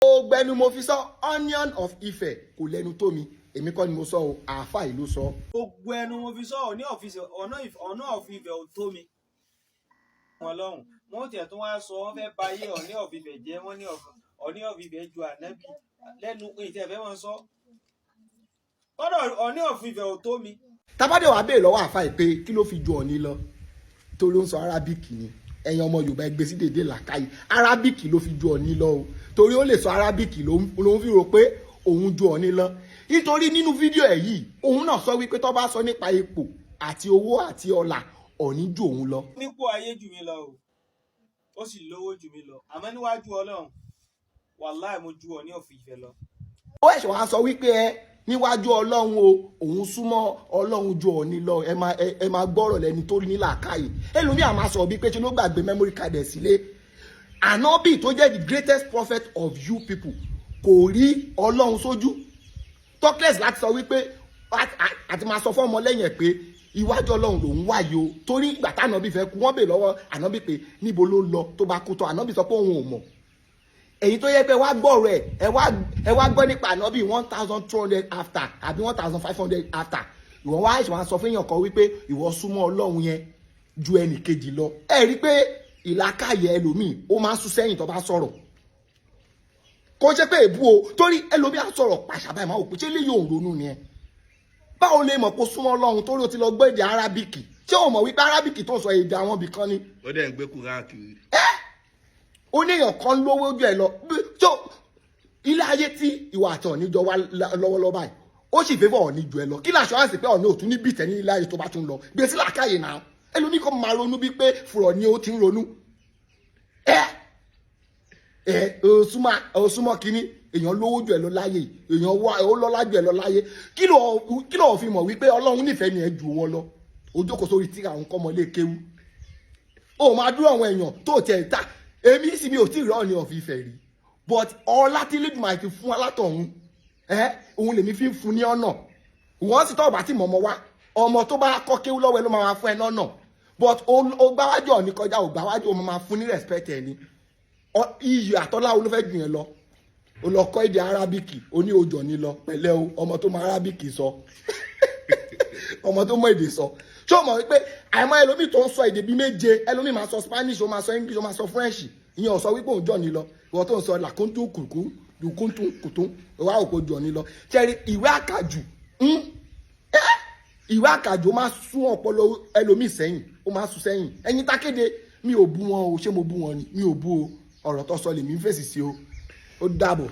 Gbogbo ẹnu mo fi sọ, Onion of Ife kò lẹ́nu tó mi. Èmi kọ́ ni mo sọ o, àáfà ìlú sọ. Gbogbo ẹnu mo fi sọ, Ọọ̀ni of Ife, Ọọ̀ni of Ife ò tó mi. Wọn lọ́hùn wọn tiẹ̀ tún wá sọ, wọ́n fẹ́ ba ayé Ọọ̀ni of Ife jẹ́. Wọ́n ní Ọọ̀ni of Ife ju ànábì lẹ́nu ìtẹ̀ fẹ́ wọn sọ kọ́dọ̀ Ọọ̀ni of Ife ò tó mi. Tabadé wàá béèrè lọ́wọ́ àáfà yìí pé kí ló fi ju Ọọ̀ni lọ, torí ó ń sọ Arabic ni. Ẹ̀yin ọmọ Yorùbá, ẹgbẹ́ sí dèdè làkàyè, Arabic ló fi ju Ọọ̀ni lọ o, torí ó lè sọ Arabic ló ń fi rò pé òun ju Ọọ̀ni lọ. Nítorí nínú fídíò ẹ̀ yìí, òun náà sọ wípé tó bá sọ nípa ipò àti owó àti ọlà, Ọọ̀ni ju òun lọ. Nípò ayé jù mí lọ o, ó sì lówó jù mí lọ, àmọ́ níwájú Ọlọ́run, wàláì, mo ju Ọọ̀ni of Ife lọ. Ó ẹ̀ṣẹ̀ wàá sọ wípé ẹ níwájú Ọlọ́run o, òun súnmọ́ Ọlọ́run ju Ọọ̀ni lọ. Ẹ máa gbọ́rọ̀ lẹ́ni tó ní làákàyè. Ẹlòmíà máa sọ bíi pé ṣe ló gbàgbé memory card ẹ̀ sílé. Ànábì tó jẹ́ the greatest prophet of you people kò rí Ọlọ́run sójú, talkless láti sọ wípé àti máa sọ fún ọmọ lẹ́yìn ẹ̀ pé iwájú Ọlọ́run lòún wà yìí o. Torí ìgbà tànàbí fẹ́ kú, wọ́n bè lọ́wọ́ ànábì pé níbo ló lọ tó bá kú tán. Ànábì sọ pé òun ò mọ̀. Èyí tó yẹ pé wá gbọ́rọ̀ ẹ̀, ẹ wá gbọ́ nípa ànábì 1200 after àbí 1500 after, ìwọ wá àìsàn wá sọ fún èèyàn kan wípé ìwọ súnmọ́ Ọlọ́run yẹn ju ẹnì kejì lọ. Ẹ rí i pé ìlàkàyè ẹlòmíì, ó máa ń sún sẹ́yìn tó bá sọ̀rọ̀. Kò ṣe pé èbú o, torí ẹlòmíì á sọ̀rọ̀ pàṣà báyìí, máa wò pé ṣé lè yóò ronú ni ẹ. Báwo lè mọ̀ kó súnmọ́ Ọlọ́run torí o ti lọ gbọ́ èdè Arabic? Ṣé o mọ̀ wípé Arabic tó ń sọ, èdè àwọn ibì kan ni? Ó dẹ̀ ń gbé Kúránì kiri. Ó ní èèyàn kan lówó ojú ẹ lọ tó ilé ayé tí ìwà àti Ọ̀ní jọ wá lọ́wọ́lọ́wọ́ báyìí, ó sì fẹ́ fọ́ Ọ̀ní ju ẹ lọ. Kí làṣọ àǹsì pé Ọ̀ní ò tún ní bìtẹ́ ní ilé ayé tó bá tún lọ gbèsè làákàyè náà? Ẹlòmíì kò máa ronú bíi pé fùrọ̀ ni ó ti ń ronú. Ẹ òsúnmọ́ kínní, èèyàn lówó jù ẹ lọ láyé, èèyàn wá ó lọ́lá jù ẹ lọ láyé. Kí ló fi mọ̀ wípé Ọlọ́run nífẹ̀ẹ́ ni ẹ jù wọn lọ? Ó jókòó sórí tíra, òun kọ́ ọmọ ilé kéwú, ó máa dúró àwọn èèyàn tó tiẹ̀ ta. Èmi sì mi ò tí ì rí Ọọ̀ni of Ifẹ̀ rí, but ọlá tí Elédùmarè ti fún alátọ̀hún ẹ, òun lèmi fi ń fún ní ọ̀nà. Wọ́n sì tọ́ ọ̀bá tí mọ̀mọ́ wá, ọmọ tó bá kọ́ kéwú lọ́wọ́ ẹ ló máa fún ẹ lọ́nà, but ó gbáwájú Ọọ̀ni kọjá, ò gbáwájú, ó máa fún ní respect ẹ ní iyì àtọ́lá. Wo ló fẹ́ jù yẹn lọ? Ó lọ kọ́ èdè Arabic, ó ní ojò ní lọ pẹ̀lẹ́ o. Ọmọ tó mọ Arabic sọ, ọmọ tó mọ èdè sọ, ṣé o mọ̀ wípé àìmọ̀ ẹlòmíì tó ń sọ èdè bíi méje, ẹlòmíì máa sọ Spanish, ó máa sọ English, ó máa sọ French, ìyẹn ò sọ wípé òun jọ ní lọ. Ìwọ tó ń sọ làkúntún kùkú dùkúntún kùtún, ìwà òpó jọ ní lọ. Ṣẹ́rí ìwé àkàjù, ìwé àkàjù, ó máa sún ọpọlọ ẹlòmíì sẹ́yìn, ó máa sún sẹ́yìn. Ẹ̀yin tákéde, mi ò bú wọn o. Ṣé mo bú wọn ni? Mi ò bú o. Ọ̀rọ̀ tó sọ lèmi ń fèsì sí o. Ó dàbọ̀.